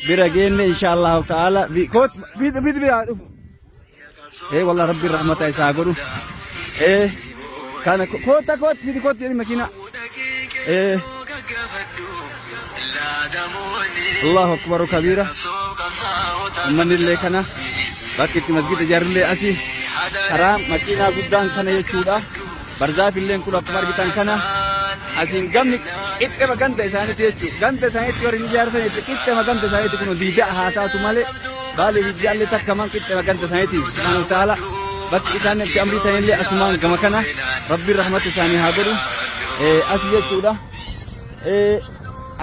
Bira geenne insha Allahu ta'ala. Koot fid fid bira dhufu. Ee wallah rabbiin rahmata isaa godhu. Ee kana koota koot fidi koot jedhi makiina. Ee Allahu akbaru kabiira. Ummanni illee kana bakki itti masgida ijaarullee asii karaa makiinaa guddaan kana jechuudha. Barzaaf illeen kun akkuma argitan kana asiin gamni qixxema ganda isaaniiti jechuudha. Ganda isaaniitti warri hin ijaaratan jechuudha. Qixxema ganda isaaniiti kun diidaa haa taatu malee baalee fi diidaallee takka man qixxema ganda isaaniiti. Subhaanahu wa ta'ala bakki isaan itti amrii ta'anillee asumaan gama kana rabbiin rahmata isaanii haa godhu. Asi jechuudha.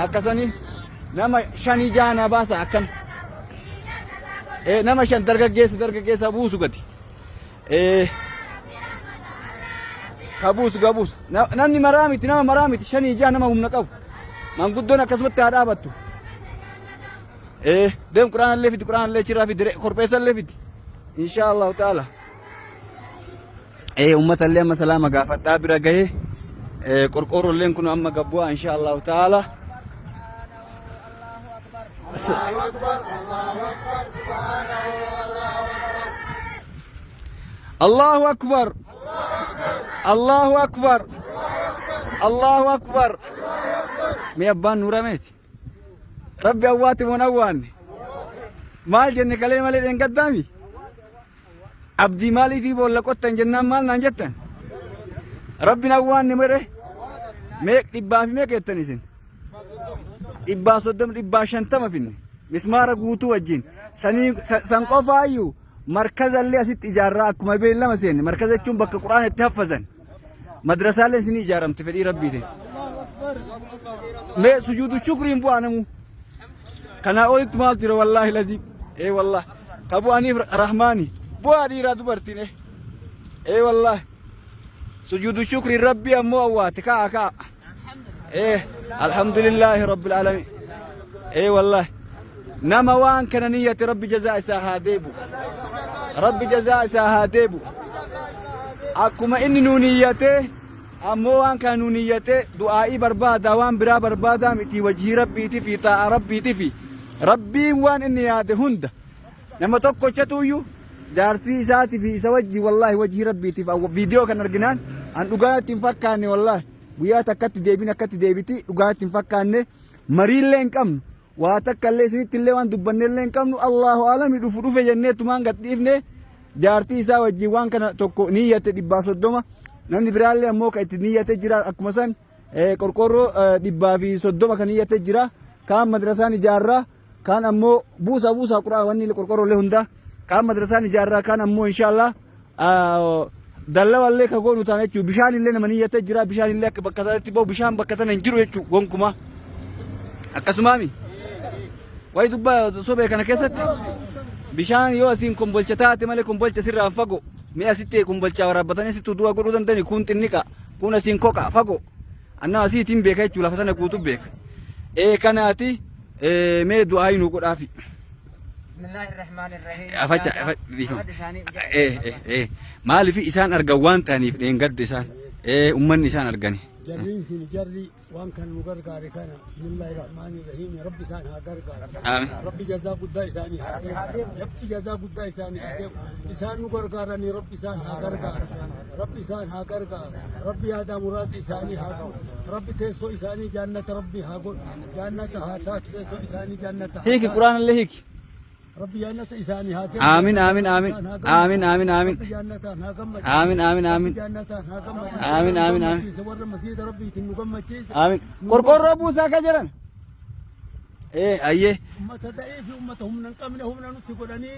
Akkasanii nama shanii jaha na baasa akkan. Nama shan dargaggeessa dargaggeessa buusu gadi. Ka buusu ga buusu. Namni maraa miti nama maraa miti shanii jaha nama humna qabu. Manguddoon akkasumatti haa dhaabattu. Deem quraanallee fidi quraanallee achirraa fidi korbeessallee fidi. Inshaa Allahu ta'ala. Ummata illee amma salaama gaafadhaa bira gahee qorqoorrolleen kun amma gabbu'aa insha Allahu ta'ala. Allahu akbar. Allahu akbar. Allahu akbar. Mee abbaan nuura meeti? Rabbi awwaati moon awwaanne? Maal jenne kalee malee dheengaddaami? Abdii maaliifii boolla qottan jennaan maal naan jettan? Rabbi na waan mere meeq dhibbaa fi meeqa jettan isin? 130 150 finne mismaara guutuu wajjin sanii san qofaayyuu markazallee asitti ijaarraa akkuma beellama seenne markaza jechuun bakka quraana itti haffazan madrasaallee isinii ijaaramte fedhii rabbiitiin. Mee sujuudu shukriin bu'aa namuu. Kanaa olitti maaltu jira wallaahi lazii. Ee wallaahi. Ka bu'aniif rahmaani. Bu'aa dhiiraa dubartiin ee. Ee wallaahi. Sujuudu shukri rabbii ammoo awwaate ka'a ka'a. Ee alhamdulillaahi rabbil aalamiin. Ee wallaahi. Nama waan kana niyyate rabbi jazaa isaa haa deebu. Rabbi jazaa isaa haa deebu. Akkuma inni nuu niyyatee Ammoo waan kana nuu niyyatee du'aa'ii barbaadaa waan biraa barbaadaa mitii wajhii Rabbiitifi xaa'a Rabbiitifi Rabbiin waan inni yaade hunda nama tokkochatuuyyu jaartii isaatifi isa wajji wallaahi wajhii Rabbiitiif viidiyoo kan arginaan an dhugaa natti hin fakkaanne wallaahi guyyaa takkatti deebiin akkatti deebiti dhugaa natti hin fakkaanne mariillee hin qabnu waa takka illee isinitti illee waan dubbanne illee hin qabnu Allahu alami dhufu dhufe jennee tumaan gad dhiifne jaartii isaa wajjin waan kana tokko niyyate 130 namni biraallee ammoo kan itti niyyate jira akkuma san qorqoorroo 130 kan niyyate jira kaan madrasaan ijaarraa kaan ammoo buusaa buusaa quraa wanni qorqoorroo illee hundaa kaan madrasaan ijaarraa kaan ammoo inshaallah Dallawallee ka goonu taana jechuudha. Bishaan illee nama niyyatee jira. Bishaan illee akka bakka sanatti bahu bishaan bakka sana hin jiru jechuudha gonkumaa. Akkasumaami. Wayi dubbaa sobee kana keessatti bishaan yoo asiin kombolcha taate malee kombolcha sirraa fagoo. Mi'a asitti kombolchaa waraabbatanii sitti du'a godhuu danda'ani kun xinniqa kun asiin koqa fagoo. Annaa asiitiin beeka jechuudha lafa sana guutuu beeka. Ee kanaati mee du'aa nu godhaafi. Bismillahirrahmanirrahim. Afacha dhiifama. Maaliif isaan argan waan ta'aniif dheengadde isaan ummanni isaan argani. Jarriin kun jarri waan kan nu gargaare kana bismillahirrahmanirrahim rabbi isaan haa gargaaru. Aamin. Rabbi jazaa guddaa isaanii haa deebisu. Rabbi jazaa guddaa isaanii haa deebisu. Isaan nu gargaaranii rabbi isaan haa gargaaru. Rabbi isaan haa gargaaru. Rabbi yaadaa muraada isaanii haa godhu. Rabbi teessoo isaanii jannata rabbi haa godhu. Jannata haa taatu teessoo isaanii jannata haa Hiiki taatu. quraana illee hiiki. Rabbi jannata isaanii haa kennu. Aamin aamin aamin Isaan haa gammachiisu. aamin aamin aamin Rabbi jannataan haa gammachiisu. aamin aamin aamin Rabbi jannataan haa gammachiisu. Aamin, aamin, aamin. Gammachiise warra masiida Rabbiitiin nu gammachiise. aamin. Qorqoorroo buusaa ka jedhan. Ee ayyee. Ummata da'ii fi ummata humna hin qabne humna nutti godhanii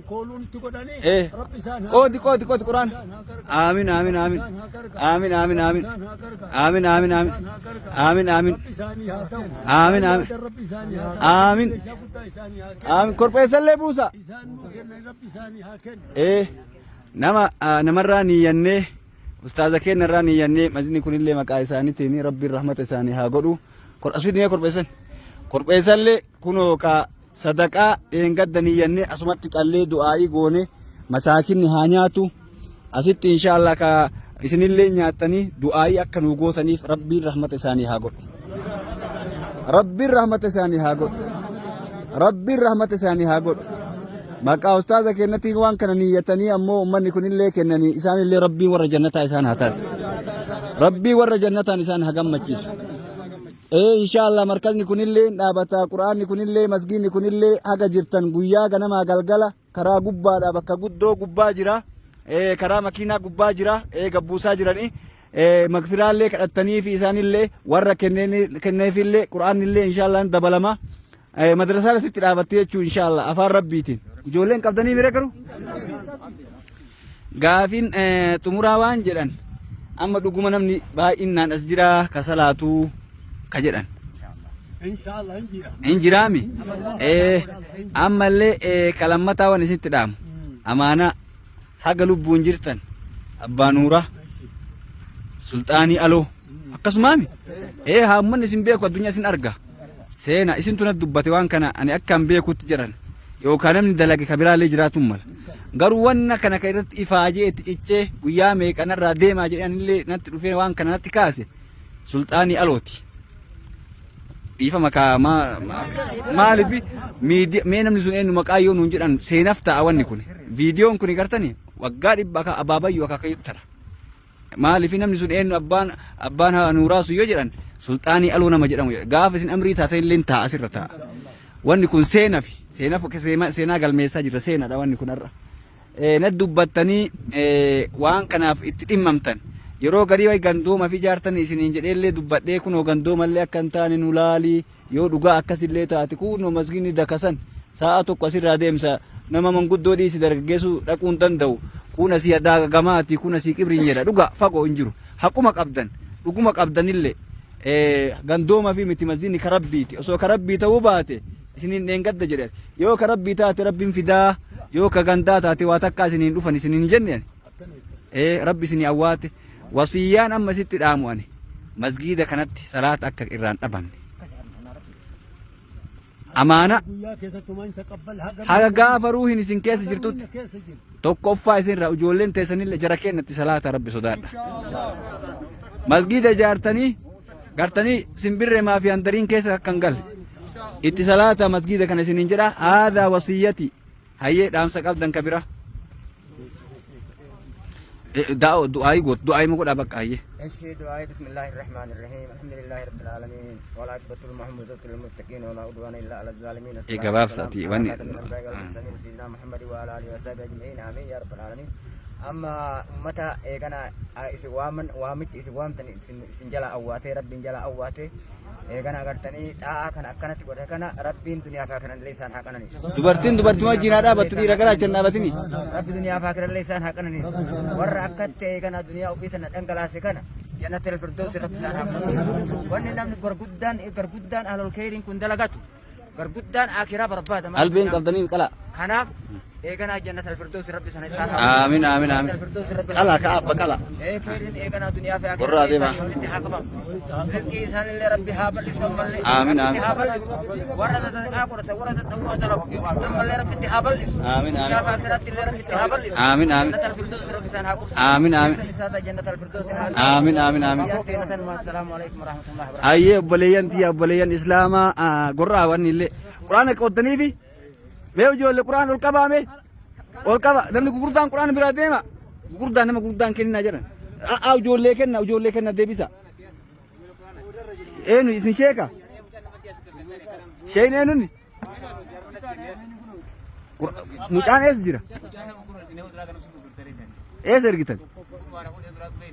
kooluu nutti godhanii Ee. Rabbi isaan haa Qoodi qoodi qoodi quraan. Isaan haa gargaaru. Aamin aamin aamin. Isaan haa gargaaru. Aamin aamin aamin. Isaan haa gargaaru. Aamin aamin aamin. Isaan haa gargaaru. Aamin aamin. Rabbi isaanii haa ta'u. Aamin aamin. Yaadan Rabbi isaanii haa ta'u. Aamin. Meeshaa guddaa isaanii haa kennu. Aamin korbeessallee buusa. Isaan nuu kennan Rabbi isaanii haa kennu. Ee nama namarraa niyyannee ustaaza keenyarraa niyyannee masjidni kunillee maqaa isaaniitiin rabbiin rahmata isaanii haa godhu. Kor asii mee korbeessan. Korbeessallee kunoo ka sadaqaa dheengadda niyyannee asumatti qallee du'aa'ii goone masaakinni haa nyaatu. Asitti inshaallah ka isinillee nyaattanii du'aa'ii akka nuu gootaniif rabbiin rahmata isaanii haa godhu. Rabbiin rahmata isaanii haa godhu. Rabbiin rahmata isaanii haa godhu. Maqaa ustaaza keenyatiin waan kana niyyatanii ammoo uummanni kunillee kennanii isaanillee Rabbiin warra jannataa isaan haa taasisu. Rabbiin warra jannataan isaan haa gammachiisu. Ee inshaallah markazni kunillee hin dhaabata quraanni kunillee masgiinni kunillee haga jirtan guyyaa ganamaa galgala karaa gubbaadha bakka guddoo gubbaa jira. Ee karaa makiinaa gubbaa jira. Ee gabbuusaa jiranii. Ee magfiraallee kadhattanii fi isaanillee warra kenneefillee quraannillee inshaallah hin dabalama. Ee madrasaan asitti dhaabatti jechuun inshaallah afaan rabbiitiin. Ijoolleen qabdanii mira garuu? Gaafiin xumuraa waan jedhan amma dhuguma namni baay'innaan as jira ka salaatuu ka jedhan. Inshallah hin jira. Hin jiraami? Ammallee ka lammataa waan isitti dhaamu. Amaanaa haga lubbuun jirtan abbaa nuuraa sulxaanii aloo akkasumaami? Haa uummanni isin beeku addunyaa isin arga. Seena isintu natti dubbate waan kana ani akkan beekutti jedhan yookaan namni dalage ka biraallee jiraatuun mala. Garuu wanna kana ka irratti ifaajee itti cichee guyyaa meeqa narraa deemaa jedhee anillee natti dhufee waan kana natti kaase sulxaanii alooti. Dhiifama kaa maaliif miidiyaa mee namni sun eenyu maqaa yoo nuun jedhan seenaf ta'a wanni kun. Viidiyoon kun gartani waggaa dhibba akka abaabayyuu akaakayyuu tara. Maaliif namni sun eenyu abbaan abbaan nuuraa sun yoo jedhan sulxaanii aloo nama jedhamu jedha. Gaafa isin amrii taatan illee taa'a asirra taa'a. Wanni kun seenafi seenaf seenaa galmeessaa jirra seenaadha wanni kun har'a. Na dubbattanii waan kanaaf itti dhimmamtan. Yeroo garii wayi gandooma fi ijaartan isiniin jedheellee dubbadhee kunoo gandoomallee akka hin taane nu laalii yoo dhugaa akkasillee taate kunoo masgiinni dakasan sa'a tokko asirraa deemsa nama manguddoo dhiisi dargaggeessuu dhaquu hin danda'u kun asii adaagamaati kun asii qibriin jedha dhugaa fagoo hin jiru haquma qabdan dhuguma qabdanillee gandooma fi miti masgiinni ka rabbiiti osoo ka rabbii ta'uu baate isiniin dheengadda jedhe yoo ka rabbii taate rabbiin fidaa yoo ka gandaa taate waa takkaa isiniin dhufan isiniin jenne ani rabbi isinii awwaate wasiyyaan amma isitti dhaamu ani masgiida kanatti salaata akka irraan dhabamne amaana Guyyaa keessattuu maan taqabbal haga haga gaafa ruuhin isin keessa jirtutti keessa jirtu. tokkoffaa isinirraa ijoolleen teessanillee jara keenyatti salaata rabbi sodaadha. Masgiida ijaartanii gartanii simbirree maafi handariin keessa akka hin galle itti salaata masgiida kana isiniin jedha haadaa wasiyyati hayyee dhaamsa qabdan ka bira. Du'aayii goot du'aayii ma godhaa bakka hayyee. እሺ دعاء بسم الله الرحمن الرحيم الحمد لله رب العالمين والعاقبة للمحمودة للمتقين ولا عدوان إلا على الظالمين إيه gabaabsaati, والسلام wanni- على خاتم الأنبياء والمرسلين سيدنا محمد وعلى آله وصحبه أجمعين آمين يا رب العالمين أما أمتا إيغانا إسي وامن وامت إسي وامتن إسن جلا أواتي رب جلا أواتي إيغانا أغرتني تا'a kana akkanatti godhe kana rabbiin duniyaa fi akhiran illee isaan haa qananiisu. Dubartiin dubartii wajjin haa dhaabattu dhiira gara achi hin dhaabatini. Rabbi duniyaa fi akhiran illee isaan haa qananiisu. Warra akkatti eegana duniyaa ofii tana dhangalaase kana jannatul firdaus rabbi isaan haa qananiisu. Wanni namni garguddaan garguddaan ahlul khayriin kun dalagatu garguddaan akhiraa barbaada. Albeen qabdanii qalaa. Kanaaf eeganaa jannatul firdaus rabbi sana isaan haa Aamin aamin aamin. Jannatul firdaus rabbi Qalaa ka'a abba qalaa. Ee khayriin eeganaa duniyaa fi Warra akhiraa adeemaa. isaanii walitti haa qabamu. Rizqii isaanillee rabbi haa bal'isu ammallee. Aamin, Rabbi aamin. haa bal'isu. Warra sadaqaa godhatan warra tatawwaa dalagu ammallee rabbi itti haa bal'isu. Aamin, aamin. Duniyaa fi akhiratti illee rabbi itti haa bal'isu. Aamin, aamin. Jannatal firdaus rabbi isaan haa qubsiisu. Aamin, aamin. Keessan isaa ta'a jannatal firdaus haa Aamin, aamin, aamin. Assalaamu alaikum warahmatullahi wabarakatuh. Hayyee obboleeyyan tiyya obboleeyyan islaamaa gorraa wanni illee quraana qooddaniifi mee ijoollee quraana ol qabaa mee ol qaba namni gurguddaan quraana biraa deema gurguddaan nama gurguddaan kenninaa jedhan aa ijoollee kenna ijoollee kenna deebisa eenyu isin sheeka sheen eenyuni mucaan eessa jira eessa ergitan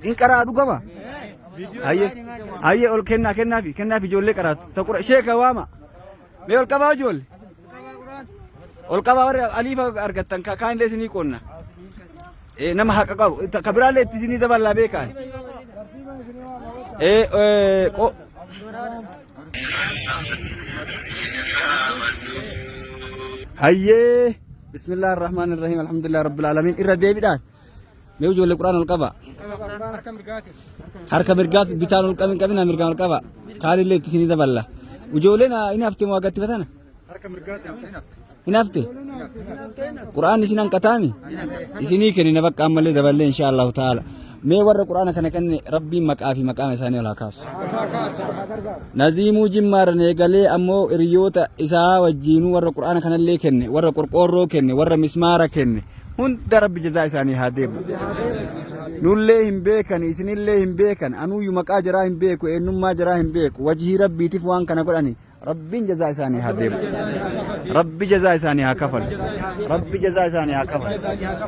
in qaraa dhugama hayyee hayyee ol kennaa kennaafi kennaafi ijoollee qaraatu ta qura sheeka waama mee ol qabaa ijoollee ol qabaa warri aliifa argattan kaan illee isinii qoonna nama haqa qabu ka biraallee itti isinii daballaa beekaan hayyee bismillah ar-rahmaan ar-rahiim alhamdulillah rabbil aalamiin irra deebiidhaan mee ijoollee quraan ol qaba harka mirgaatti bitaan ol qabin qabina mirgaan ol qaba kaanillee itti isinii daballa ijoolleen hin hafte moo agatti batana hin hafte quraan isin hanqataami isinii kennina bakka ammallee daballee insha allahu ta'ala. Mee warra Qur'aana kana kenne Rabbiin maqaa fi maqaama isaanii ol haa kaasu. Naziimuu Jimmaarran eegalee ammoo hiriyoota isaa wajjiinuu warra Qur'aana kanallee kenne, warra qorqoorroo kenne, warra mismaara kenne hunda Rabbi jazaa isaanii haa deebu. Nullee hin beekan, isinillee hin beekan, anuuyyu maqaa jaraa hin beeku, eenyummaa jaraa hin beeku. Wajhii Rabbiitiif waan kana godhani Rabbiin jazaa isaanii haa deebu. Rabbi jazaa isaanii haa kafalu. Rabbi jazaa isaanii haa kafalu.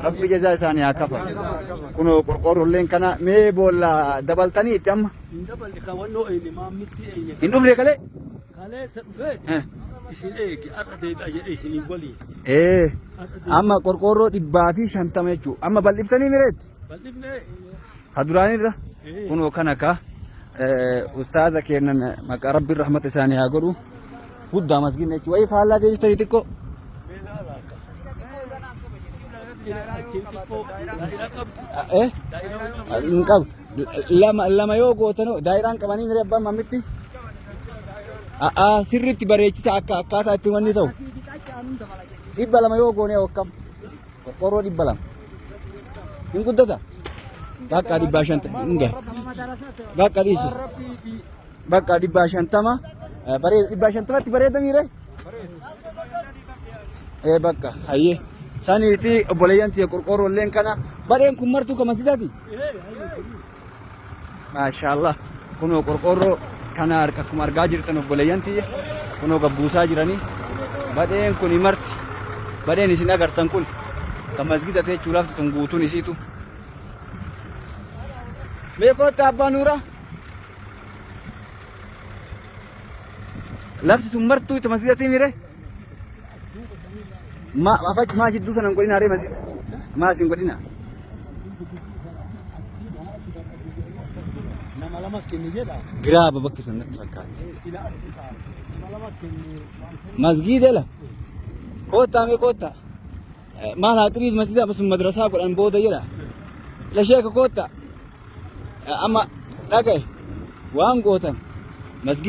Rabbi jazaa isaanii haa kafalu. Kunoo qorqoorrolleen kana mee boolla dabaltanii itti amma Hin daballe kan wannoo eeyne maammitti eeyne. hin dhufne kalee. Kaleessa dhufee isin eege har'a deebi'a jedhe isiniin waliin. Ee amma qorqoorroo 150 jechuudha. Amma bal'iftanii mireetti. Bal'ifne. Ka duraanirra kunoo kana ka ustaaza keennan maqaa rabbiin rahmata isaanii haa godhu. Guddaa masgiidni jechuudha. Wayii faallaa deebiftanii xiqqoo. Eh? Hin qabu. Lama lama yoo gootanoo daayiraan qabanii miree abbaan mammitti. A'aa sirriitti bareechisa akka akkaataa itti wanni ta'u. 200 yoo goonee akkam. Qorqoorroo 200. Hin guddata. Bakka 150 hin gahe. Bakka dhiisi. Bakka 150. Bareeda 150tti bareeda miire? Ee bakka hayyee. Saniiti obboleeyyan tiyya qorqoorroo illeen kana badheen kun martuu ka masjidaati. Maashaallah kunoo qorqoorroo kana harka akkuma argaa jirtan obboleeyyan tiyya kunoo gabbuusaa jiranii badheen kun marti badheen isin agartan kun kan masgida ta'e jechuun lafti tun guutuun isiitu. Mee kootta abbaa nuuraa. Lafti tun martuu itti masgida tiimire. Ma afachi maa jidduu sana hin godhina haree masjida. Maa isin godhina. Nama lama kenne jedha. Giraaba bakki sun natti fakkaata. Sila as tuqaa. Nama lama kenne. Masgiida la. Koottaa mee koottaa. Maal haa xiriis masjida sun madrasaa godhan booda jedha. La sheeka koottaa. Amma dhagaye waan gootan masgiida.